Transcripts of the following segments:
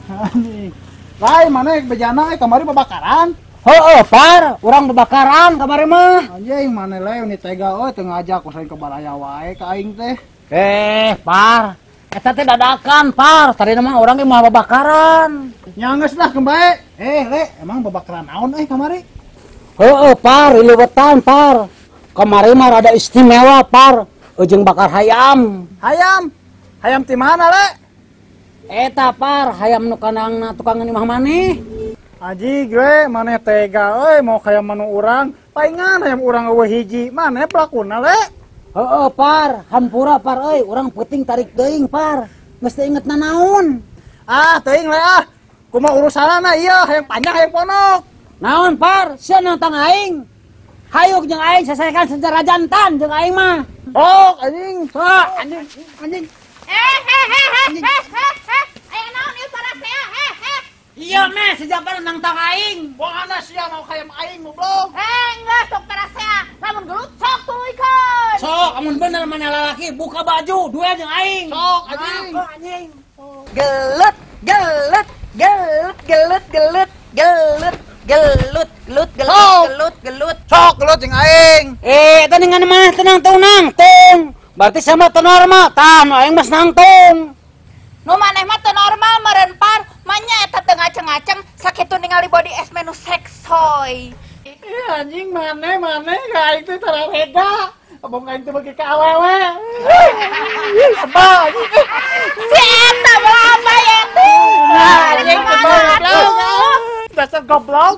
Anjing. Lain maneh bejana kamari babakaran. Heeh, Par, urang babakaran kamari mah. Anjing maneh le ni tega euy teu ngajak ku saing ke baraya wae ka aing teh. Par, eta teh dadakan, Par. Tadina mah urang ge moal babakaran. Nya geus lah keun bae. Le, emang babakaran naon euy kamari? Heeh, Par, liwetan, Par. Kamari mah rada istimewa, Par. Ujung bakar hayam. Hayam? Hayam ti mana, Le? Eta, Par, hayam nu kandangna tukang imah maneh. Anjing, Le, maneh tega euy mau hayam manu urang. Paingan hayam urang eueuh hiji. Maneh pelakuna, Le? Heeh, Par, hampura, Par euy, urang peuting tarik teuing, Par. Geus teu inget nanaon. Ah, teuing le ah. Kumaha urusanana ieu hayam panjang hayam ponok. Naon, Par? Sia nantang aing. Hayuk jeung aing sasaekan secara jantan jeung aing mah. Oh, anjing. Ah, anjing, anjing. Aya naon ieu parasea? Iya, meh, sejak nantang aing. Buana sia mau hayam aing goblok. Geus sok parasea. Lamun gelut sok tuluykeun. Sok, amun bener maneh lalaki buka baju, duel jeung aing. Sok, anjing. Sok, anjing. Gelut, gelut, gelut, gelut, gelut, gelut, gelut, gelut, gelut, gelut, gelut. Sok gelut jeung aing. Eta dengan maneh tenang tong nangtung. Berarti sama teu normal. Tah, nu aing mah nangtung. Nu maneh mah teu normal meureun, Par. Manya eta teu ngaceng-ngaceng sakitu ningali body es menu seksoy. Ih, anjing maneh ka aing teh tarareda. Abong aing teh bagi ka awewe. Sebal anjing. Si eta belamai eta. Anjing sebal goblok. Dasar goblok.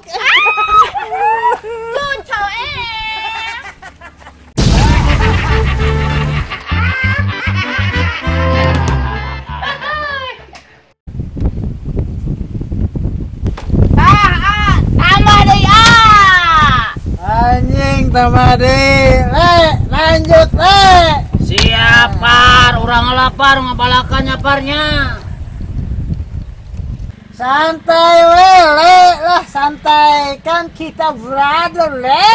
Cucu tambah deui ah. Anjing tambah deui. Le, lanjut le. Siap, Par, urang lapar ngabalakan nyaparnya. Santai we, le, lah santai kan kita brother le.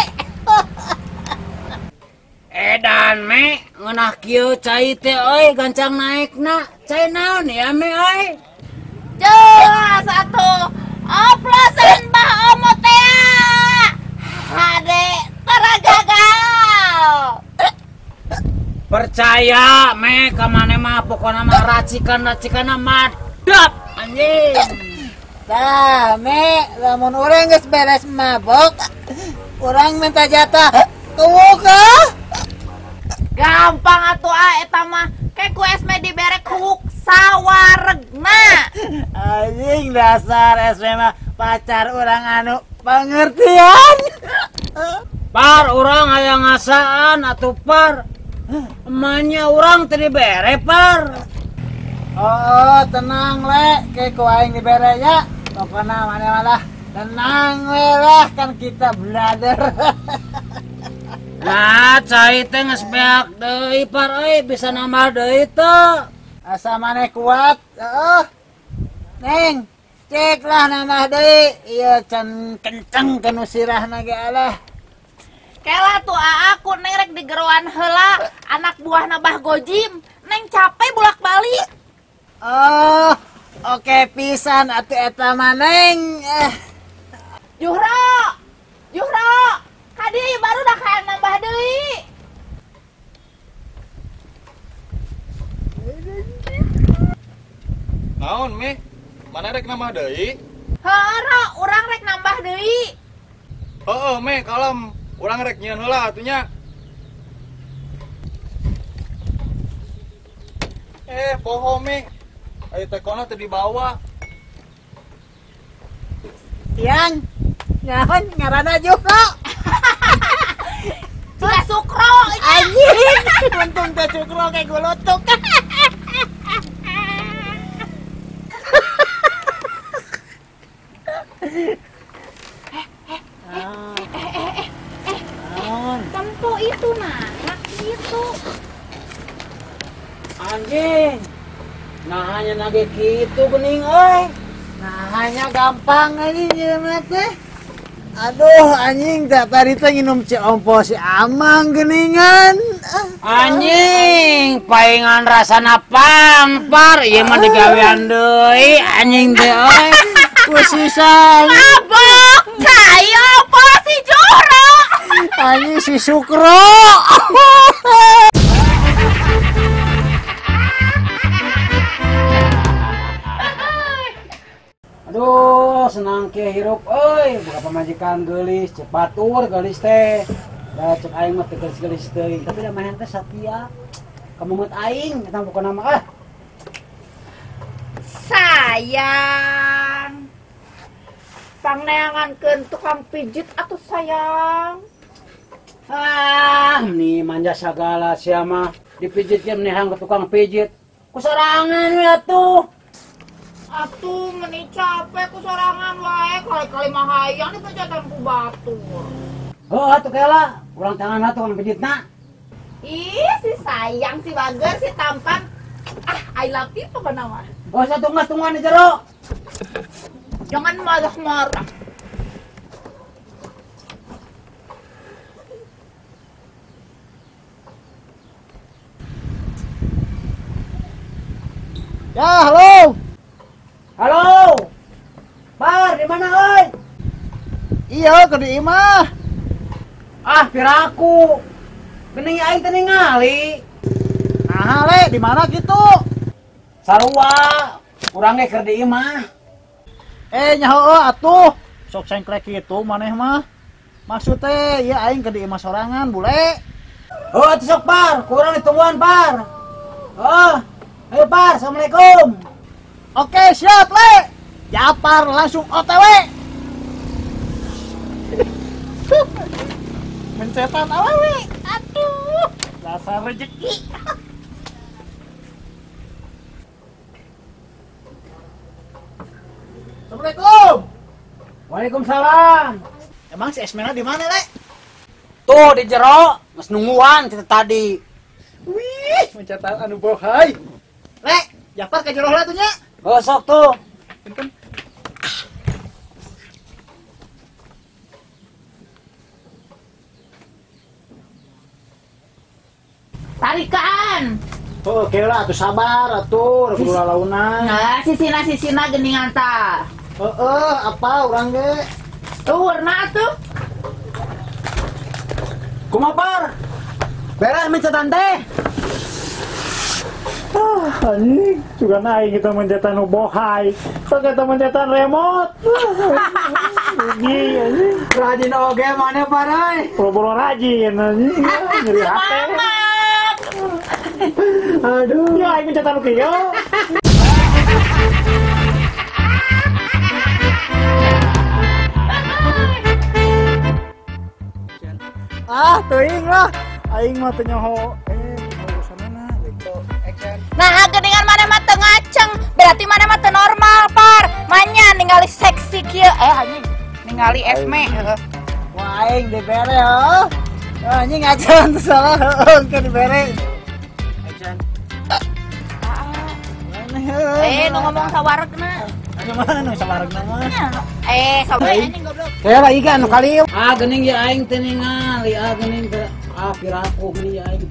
Edan me, ngeunah kieu cai teh euy gancang naekna. Cai naon ya me euy? Jelas atuh. Oplosan Bah Omo teh. Hade tara gagal. Percaya me ka maneh mah pokona mah racikan-racikanna madap anjing. Tah, me, lamun urang geus beres mabok, urang minta jatah tuwuk ah. Gampang atuh ah eta mah. Ke ku Esme dibere kuwuk sawaregna. Anjing dasar Esme mah pacar urang anu pengertian. Par, urang hayang ngasaan atuh Par. Emangnya urang teu dibere, Par. Oh, tenang le, ke ku aing dibere nya. Pokona maneh malah tenang we lah kan kita brother. Nah, cai teh geus beak deui, Par euy, bisa nambah deui teu. Asa maneh kuat, heeh. Neng, cek lah nambah deui. Ieu can kenceng kanu sirahna ge alah. Kela tuh aku neng rek digeroan heula anak buahna Bah Gojim. Neng capek bolak-balik. Oh, oke pisan atuh eta mah neng. Juhro, Juhro, kadi baru dah kayak nambah deui. Naon me? Mana rek nambah deui? Heeh, Ro, urang rek nambah deui. Heeh, me, kalem. Urang rek nyieun heula atuh nya. Poho me. Ayo tekona teu dibawa. Yang nyaon ngaranna Juhro. Sudah sukro. Anjing, untung teh sukro kayak gulutuk. Tempo itu nah, itu. Anjing. Nah hanya nage gitu bening euy. Nah hanya gampang anjing jelema teh. Aduh anjing tadi teh nginum ciompo si Amang geningan. Anjing, paingan rasana pangpar, ieu mah digawean deui anjing teh euy. Kusisan. Mabok kayo apa si Joro? Anjing si Sukro. Aduh, senang ke hirup euy, buka pamajikan geulis, cek batur geulis teh. Da cek aing mah teu geulis-geulis teuing, tapi da manehna teh satia. Kamungut aing eta pokona mah ah. Sayang. Pangneangankeun tukang pijit atuh sayang. Ah, nih manja sagala sia mah dipijit ge menehang ke tukang pijit. Ku sorangan we atuh. Atuh meni capek ku sorangan wae kali-kali mah hayang dipejatan ku batur. Oh, atuh kela, urang tangan atuh tukang pijitna. Ih, si sayang si bager si tampan. Ah, I love you pokona mah. Oh, satu ngas tungguan di jero. Jangan marah-marah. Ya, halo. Halo. Bar, di mana euy? Iya, ke di imah. Ah, piraku. Geuning aing teh ningali. Nah, Le, di mana gitu? Sarua, urang ge keur di imah. Eh, nyaho atuh. Sok sengklek kitu maneh mah. Maksud teh, ieu aing keur di imah sorangan, bule. Oh, atuh sok Par, kurang ditungguan Par. Oh, ayo Par, assalamualaikum. Oke, siap, Le. Japar langsung OTW. Mencetan awewe. Aduh, dasar rezeki. Assalamualaikum. Waalaikumsalam. Emang si Esmena di mana, Le? Tuh di jero, geus nungguan kita tadi. Wih, mencetan anu bohai. Le, Japar ke jero heula tuh nya. Oh, sok tuh. Tarikan. Oh, oke lah, atuh sabar atuh, kudu lalaunan. Nah, sisina geuningan tah. Heeh, apa urang ge? Tuh warna atuh. Kumaha Par? Beres mencetan teh. Ah, anjing, juga naik kita mencetan bohai. Sok kita mencetan remote. Rugi anjing. Rajin oge mana Par euy? Boro-boro rajin anjing. Nyeri hate. Aduh. Ya aing mencetan kieu. Ah, teuing lah. Aing mah teu nyaho. Urusanana gitu. Action. Nah, geuningan maneh mah teu ngaceng, berarti maneh mah teu normal, Par. Manya ningali seksi kieu. Eh anjing, ningali Esme heeh. Wah, aing dibere heuh. Anjing acan salah heuh ke dibere. Acan. Eh, nu ngomong sawaregna. Anu mana nu sawaregna mah? Eh, sawaregna anjing goblok. Kaya lah iga nu kali. Ah, geuning ye aing teu ningali, ah geuning teh. Ah, piraku geuning ye aing.